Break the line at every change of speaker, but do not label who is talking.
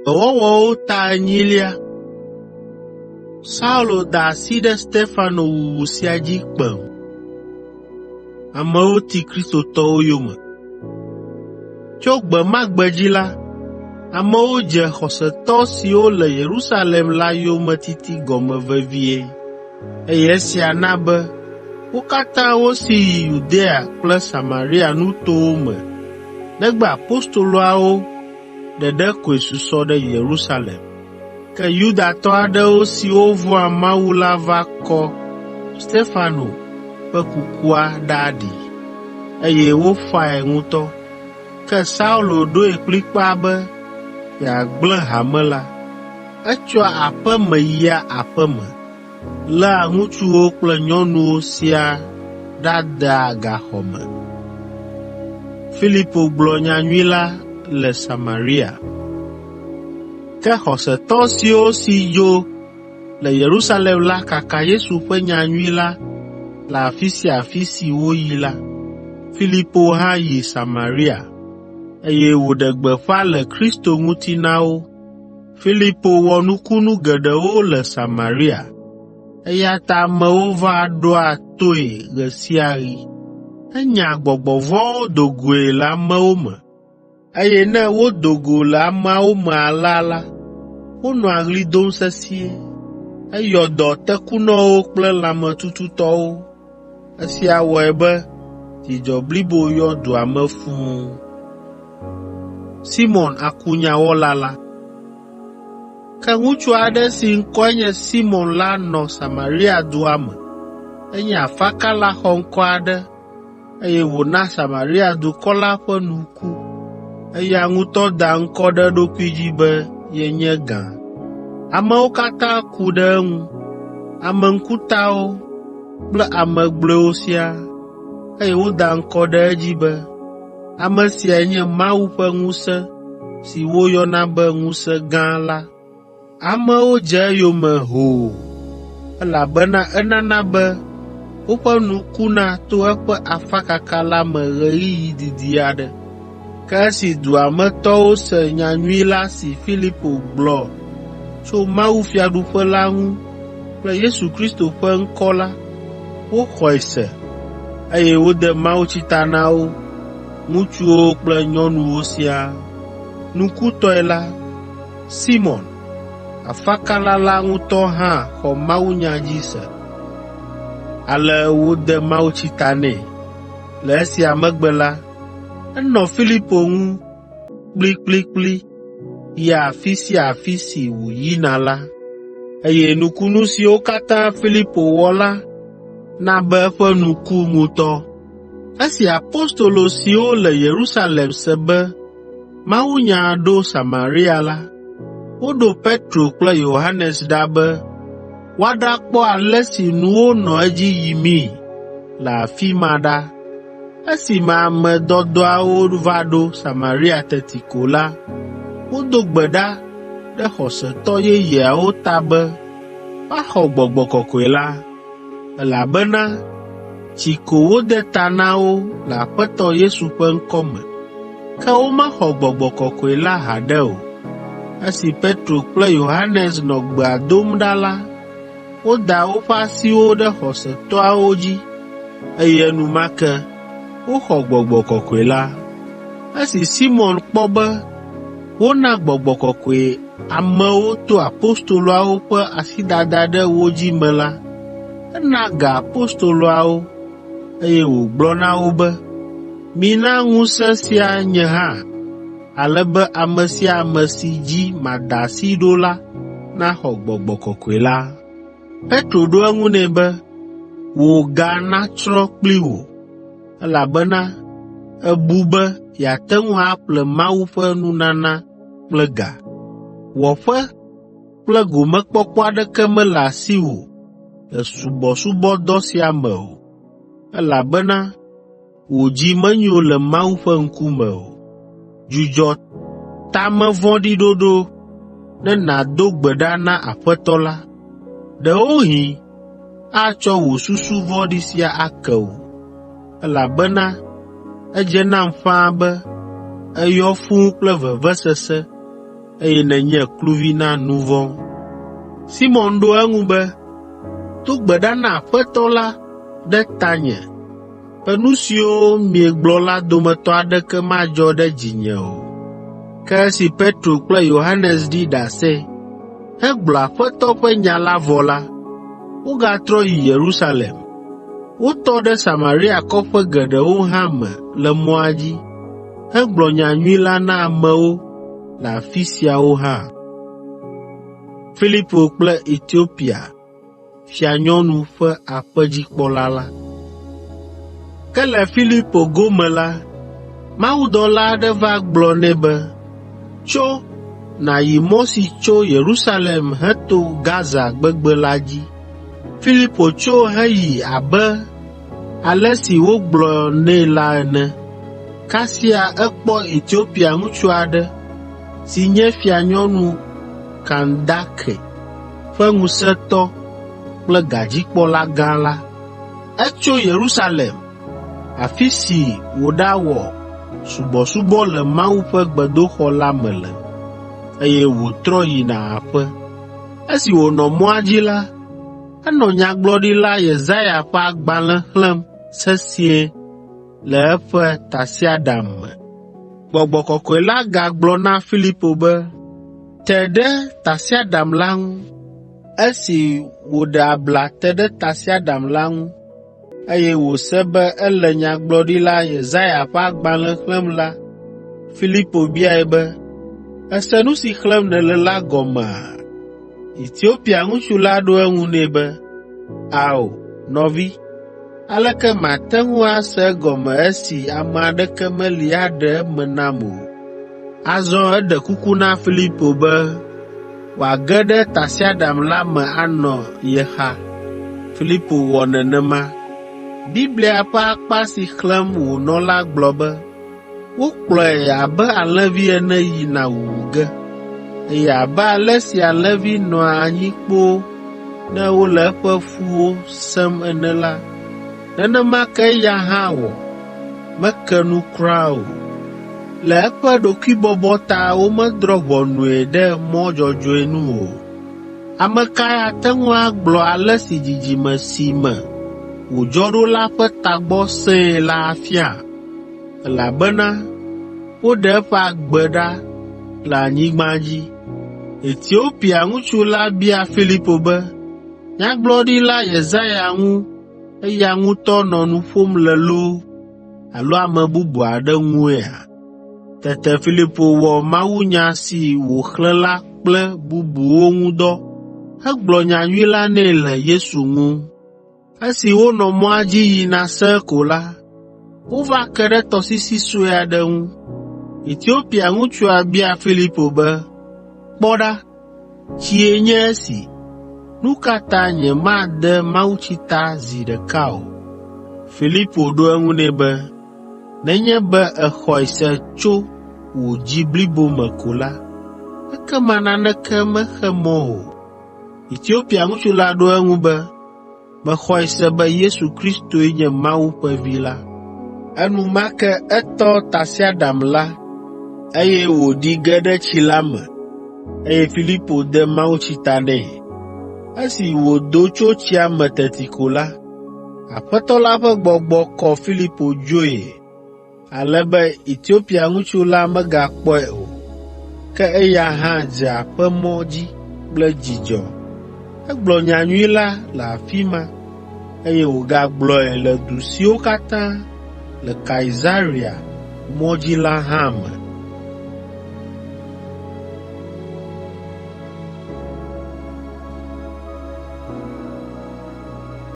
Dɔwɔwɔwo ta enyilia. Saulo da asi ɖe Stefano wuwu sia dzi kpem. Amewo ti Kristotɔwo yome. Tso gbe ma gbe dzi la, amewo dze xɔsetɔ siwo le Yerusalem la yometiti gɔme vevie, eye esia na be wo katã wosi yi Yudea kple Samaria nutowo me negbe apostoloawo ɖeɖe koe susɔ ɖe Yerusalem. Ke Yudatɔ aɖewo siwo vɔ̃a Mawu la va kɔ Stefano ƒe kukua ɖa ɖi, eye wofae ŋutɔ. Ke Saulo ɖoe kplikpaa be yeagblẽ hame la. Etsoa aƒe me yia aƒe me, léa ŋutsuwo kple nyɔnuwo siaa ɖadea gaxɔ me. Filipo gblɔ nyanyui la le Samaria. Ke xɔsetɔ siwo si dzo le Yerusalem la kaka Yesu ƒe nyanyui la le afi sia afi si woyi la. Filipo hã yi Samaria, eye wòɖe gbeƒã le Kristo ŋuti na wo. Filipo wɔ nukunu geɖewo le Samaria, eya ta amewo va ɖoa toe ɣe sia ɣi. Enya gbɔgbɔ vɔ̃wo do goe le amewo me, eye ne wodo go le ameawo me alea la, wonɔa ɣli dom sesĩe. Eyɔ dɔ tekunɔwo kple lãmetututɔwo. Esia wɔe be dzidzɔ blibo yɔ dua me fũu. Simɔn Akunyawɔla la Ke ŋutsu aɖe si ŋkɔe nye Simɔn la nɔ Samaria dua me. Enye afakala xɔŋkɔ aɖe, eye wòna Samaria dukɔ la ƒe nu ku. Eya ŋutɔ da ŋkɔ ɖe eɖokui dzi be yenye gã. Amewo katã ku ɖe eŋu, ame ŋkutawo kple ame gblɔewo siaa, eye woda ŋkɔ ɖe edzi be, “Ame siae nye Mawu ƒe ŋusẽ si woyɔna be Ŋusẽ Gã la.” Amewo dze eyome hoo, elabena enana be woƒe nu kuna to eƒe afakaka la me ɣeyiɣi didi aɖe. Ke esi dua me tɔwo se nyanyui la si Filipo gblɔ tso mawufiaɖuƒe la ŋu kple Yesu Kristo ƒe ŋkɔ la, woxɔe se, eye wode mawutsi ta na wo, ŋutsuwo kple nyɔnuwo siaa. Nukutɔe la, Simɔn, afakala la ŋutɔ hã xɔ mawunya dzi se. Ale wode mawutsi ta nɛ. Le esia megbe la, enɔ Filipo ŋu kplikplikpli yia afi sia afi si wòyina la, eye nukunu siwo katã Filipo wɔ la na be eƒe nu ku ŋutɔ. Esi apostolo siwo le Yerusalem se be mawunya ɖo Samaria la, woɖo Petro kple Yohanes ɖa be woaɖakpɔ ale si nuwo nɔ edzi yimii le afi ma ɖa. Esime ame dɔdɔawo va ɖo Samaria teti ko la, wodo gbe ɖa ɖe xɔsetɔ yeyeawo ta be woaxɔ Gbɔgbɔ Kɔkɔe la, elabena tsi ko wode ta na wo le Aƒetɔ Yesu ƒe ŋkɔ me. Ke womexɔ Gbɔgbɔ Kɔkɔe la haɖe o. Esi Petro kple Yohanes nɔ gbea dom ɖa la, woda woƒe asiwo ɖe xɔsetɔawo dzi, eye enumake woxɔ Gbɔgbɔ Kɔkɔe la. Esi Simɔn kpɔ be wona Gbɔgbɔ Kɔkɔe amewo to apostoloawo ƒe asidada ɖe wo dzi me la, ena ga apostoloawo, eye wògblɔ na wo be, “Mina ŋusẽ sia nye hã, ale be ame sia ame si dzi mada asi ɖo la naxɔ Gbɔgbɔ Kɔkɔe la.” Petro ɖo eŋu nɛ be, “Wò ga natsrɔ̃ kpli wò, elabena èbu be yeate ŋu aƒle Mawu ƒe nunana kple ga. Wɔƒe kple gomekpɔkpɔ aɖeke mele asiwò le subɔsubɔdɔ sia me o, elabena wò dzi menyo le Mawu ƒe ŋkume o. Dzudzɔ ta me vɔ̃ɖi ɖoɖo ne nàdo gbe ɖa na Aƒetɔ la. Ɖewohĩ atsɔ wò susu vɔ̃ɖi sia ake wò, elabena edze nam ƒãa be èyɔ fũu kple vevesese eye nènye kluvi na nu vɔ̃.” Simɔn ɖo eŋu be, “Do gbe ɖa na Aƒetɔ la ɖe tanye be nu siwo miegblɔ la dometɔ aɖeke madzɔ ɖe dzinye o.” Ke esi Petro kple Yohanes ɖi ɖase, hegblɔ Aƒetɔ ƒe nya la vɔ la, wogatrɔ yi Yerusalem. Wotɔ ɖe Samaria kɔƒe geɖewo hã me le mɔa dzi hegblɔ nyanyui la na amewo le afi siawo hã. Filipo kple Etiopia fianyɔnu ƒe aƒedzikpɔla la. Ke le Filipo gome la, mawudɔla aɖe va gblɔ nɛ be, “Tso, nàyi mɔ si tso Yerusalem heto Gaza gbegbe la dzi.” Filipo tso heyi abe ale si wogblɔ nɛ la ene. Kasia ekpɔ Etiopia ŋutsu aɖe si nye fianyɔnu Kandake ƒe ŋusẽtɔ kple gadzikpɔla gã la. Etso Yerusalem, afi si wòɖawɔ subɔsubɔ le Mawu ƒe gbedoxɔ la me le, eye wòtrɔ yina aƒe. Esi wònɔ mɔa dzi la, enɔ Nyagblɔɖila Yesaya ƒe agbalẽ xlẽm sesĩe le eƒe tasiaɖam me. Gbɔgbɔ Kɔkɔe la gagblɔ na Filipo be, “Te ɖe tasiaɖam la ŋu.” Esi wòɖe abla te ɖe tasiaɖam la ŋu, eye wòse be ele Nyagblɔɖila Yesaya ƒe agbalẽ xlẽm la, Filipo biae be, “Èse nu si xlẽm nèle la gɔmea?” Etiopia ŋutsu la ɖo eŋu nɛ be, “Ao, nɔvi, aleke mate ŋu ase egɔme esi ame aɖeke meli aɖe eme nam o?” Azɔ eɖe kuku na Filipo be wòage ɖe tasiaɖam la me anɔ ye xa. Filipo wɔ nenema. Biblia ƒe akpa si xlẽm wònɔ la gblɔ be, “Wokplɔe abe alẽvi ene yina wuwu ge, eye abe ale si alẽvi nɔa anyi kpoo ne wole eƒe fuwo sẽm ene la, nenema ke eya hã wɔ, meke nu kura o. Le eƒe ɖokuibɔbɔ ta womedrɔ̃ ʋɔnue ɖe mɔ dzɔdzɔe nu o. Ame kae ate ŋu agblɔ ale si dzidzime si me wòdzɔ ɖo la ƒe tagbɔ sẽe la afia? Elabena woɖe eƒe agbe ɖa le anyigba dzi.” Etiopia ŋutsu la bia Filipo be, “Nyagblɔɖila Yesaya ŋu eya ŋutɔ nɔ nu ƒom le loo alo ame bubu aɖe ŋuea?” Tete Filipo wɔ mawunya si wòxlẽ la kple bubuwo ŋu dɔ hegblɔ nyanyui la nɛ le Yesu ŋu. Esi wonɔ mɔa dzi yina sẽe ko la, wova ke ɖe tɔsisi sue aɖe ŋu. Etiopia ŋutsua bia Filipo be, “Kpɔ ɖa, tsie nye esi! Nu ka ta nyemade mawutsi ta zi ɖeka o?” Filipo ɖo eŋu nɛ be, “Nenye be èxɔe se tso wò dzi blibo me ko la, ekema naneke mexe mɔ o.” Etiopia ŋutsu la ɖo eŋu be, “Mexɔe se be Yesu Kristoe nye Mawu ƒe Vi la.” Enumake etɔ tasiaɖam la, eye wòɖi ge ɖe tsi la me, eye Filipo de mawutsi ta nɛ. Esi wòdo tso tsia me teti ko la, Aƒetɔ la ƒe Gbɔgbɔ kɔ Filipo dzoe ale be Etiopia ŋutsu la megakpɔe o, ke eya hã dze aƒe mɔ dzi kple dzidzɔ. Egblɔ nyanyui la le afi ma, eye wògagblɔe le du siwo katã le Kaisarea mɔ dzi la hã me.